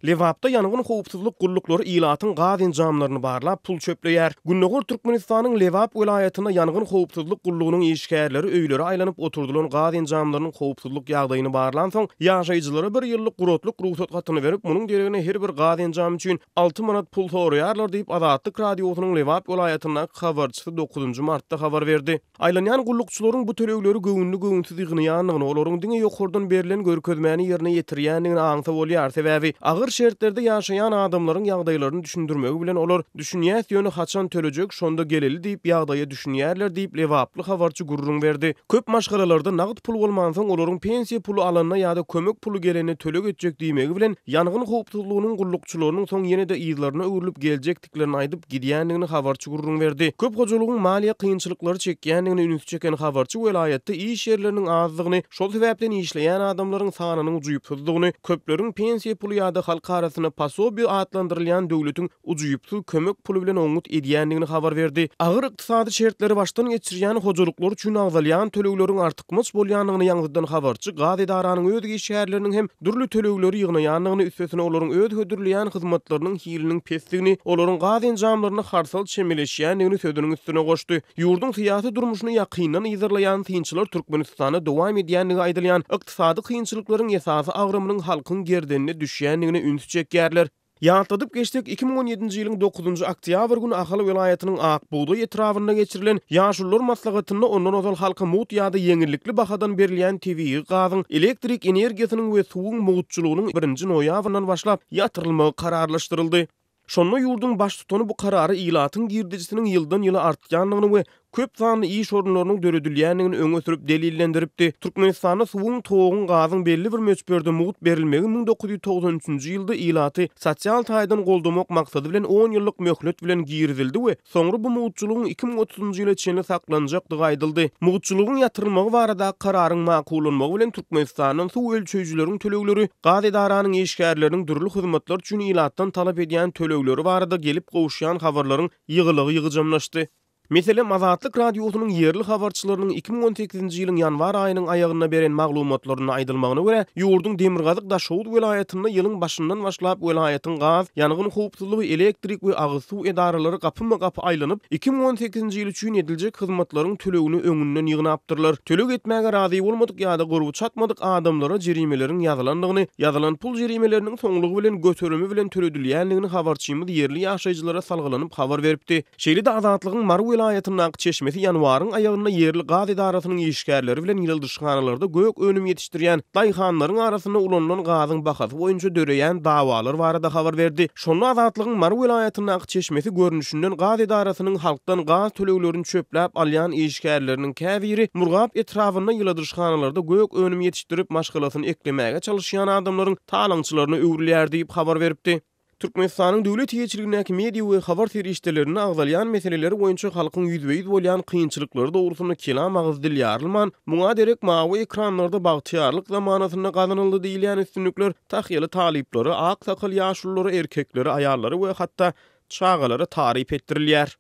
Lebapda ýangyn howpsuzlyk gulluklary ilatyň gaz enjamlaryny barlap, pul çöpleýär. Gündogar Türkmenistanyň Lebap welaýatynda ýangyn howpsuzlyk gullugynyň işgärleri öýlere aýlanyp oturdylan gaz enjamlarynyň howpsuzlyk ýagdaýyny barlansoň, ýaşaýjylara bir ýyllyk guratlyk rugsat hatyny berip, munuň deregine her bir gaz enjamy üçin 6 manat pul soraýarlar diýip, Azatlyk Radiosynyň Lebap welaýatyndaky habarçysy dokuzynjy martda habar berdi. Aýlanýan gullukçylaryň bu tölegleri göwünli-göwünsiz ýygnaýandygyny, olaryň diňe ýokardan berlen görkezmäni ýerine ýetirýändigini aňsa bolýar. Sebäbi, agyr şertlerde ýaşaýan adamlaryň ýagdaýlaryny düşündirmegi bilen olar, Düşünýäs, ýöne haçan tölejek, şonda geleli diýip, ýagdaýa düşünýärler diýip, lebaply habarçy gürrüň berdi. Köp maşgalalarda nagt pul bolmansoň, olaryň pensiýa puly alanda ýa-da kömek puly gelende töleg etjek diýmegi bilen, ýangyn howpsuzlygynyň gullukçylarynyň soň ýene-de yzlaryna öwrülip geljekdiklerini etdiklerini aýdyp, gidýändigini habarçy gürrüň berdi. Köp hojalygyň maliýe kynçylyklary çekýändigine ünsi çeken habarçy welaýatda iş ýerleriniň azdygyny, şol sebäpden işleýän adamlaryň sanynyň ujypsyzdygyny, köpleriň pensiýa puly ýa-da halk arasynda posobiýe atlandyrylýan döwletiň ujypsyz kömek puly bilen oňňut edýändigini habar berdi. Agyr ykdysady şertleri başdan geçirýän hojalyklar üçin agzalýan tölegleriň artykmaç bolýandygyny ýaňzydan habarçy gaz edaranyň öz işgärleriniň hem dürli tölegleri ýygnaýandygyny, üstesine olaryň öz hödürleýän hyzmatlarynyň hiliniň pesdigini, olaryň gaz enjamlaryna harsal çemeleşýändigini sözüniň üstüne goşdy. Ýurduň syýasy durmuşyny ýakyndan yzarlaýan synçylar Türkmenistanda dowam edýändigi aýdylýan ykdysady kynçylyklaryň esasy agramynyň halkyň gerdenine düşýändigine ünsi çekýärler. Ýatladyp geçsek, 2017-nji ýylyň dokuzynjy oktýabr güni Ahal welaýatynyAk bugdaý etrabynda geçirilen Ýaşulular maslahatynda ondan ozal halka mugt ýa-da ýeňillikli bahadan berilýän tebigy gazyň, elektrik energiýasynyň we suwuň mugtçulygynyň birinji noýabryndan başlap ýatyrylmagy kararlaşdyryldy. Şonda ýurduň Baştutany bu karary ilatyň girdejisiniň ýyldan-ýyla artýandygyny we köp sanly iş orunlarynyň döredilýändigini öňe sürüp delillendiripdi. Türkmenistanda suwuň, toguň, gazyň belli bir möçberde mugt berilmegi 1993-nji ýylda ilaty sosial taýdan goldamak maksady bilen on ýyllyk möhlet bilen girizildi we soňra bu mugtçulygyň 2030-njy ýyla çenli saklanjakdygy aýdyldy. Mugtçulygyň ýatyrylmagy baradaky kararyň makullanmagy bilen Türkmenistandan suw ölçeýjileriň tölegleri, gaz edaranyň işgärleriniň dürli hyzmatlar üçin ilatdan talap edýän tölegleri barada gelip gowuşýan habarlaryň ýygylygy ýygjamlaşdy. Meselem, Azatlyk Radiosynyň ýerli habarçylarynyň 2018-nji ýylyň ýanwar aýynyň aýagynda beren maglumatlarynda aýdylmagyna görä, ýurduň demirgazyk Daşoguz welaýatynda ýylyň başyndan başlap welaýatyň gaz, ýangyn howpsuzlygy, elektrik we agyz suw edaralary gapyma-gapy aýlanyp, 2018-nji ýyl üçin ediljek hyzmatlaryň tölegini öňünden ýygnapdyrlar. Töleg etmäge razy bolmadyk ýa-da gurby çatmadyk adamlara jerimeleriň ýazylandygyny, ýazylan pul jerimeleriniň soňlugy bilen göterimi bilen töledilýändigini habarçymyz ýerli ýaşaýjylara salgylanyp habar beripdi. Şeýle-de Azatlygyň Mary welaýatyndaky çeşmesi ýanwaryň aýagynda ýerli gaz edarasynyň işgärleri bilen ýyladyşhanalarda gök önüm ýetişdirýän daýhanlaryň arasynda ulanylan gazyň bahasy boýunça döreýän dawalar barada habar berdi. Şonda Azatlygyň Mary welaýatyndaky çeşmesi görnüşinden gaz edarasynyň halkdan gaz töleglerini çöpläp alýan işgärleriniň käbiri Murgap etrabynda ýyladyşhanalarda gök önüm ýetişdirip maşgalasyny eklemäge çalyşýan adamlaryň talaňçylaryna öwrülýär diýip habar beripdi. Türkmenistanyň döwlet eýeçiligindäki media we habar serişdelerinde agzalýan meseleler boýunça halkyň ýüzbe-ýüz bolýan kynçylyklary dogrusynda kelam agyz dil ýarylman, muňa derek mawy ekranlarda bagtyýarlyk zamanasynda gazanyldy diýilýän üstünlikler tahýaly talyplara, ak sakal ýaşululara, erkeklere, aýallara we hatda çagalara taryp etdirilýär.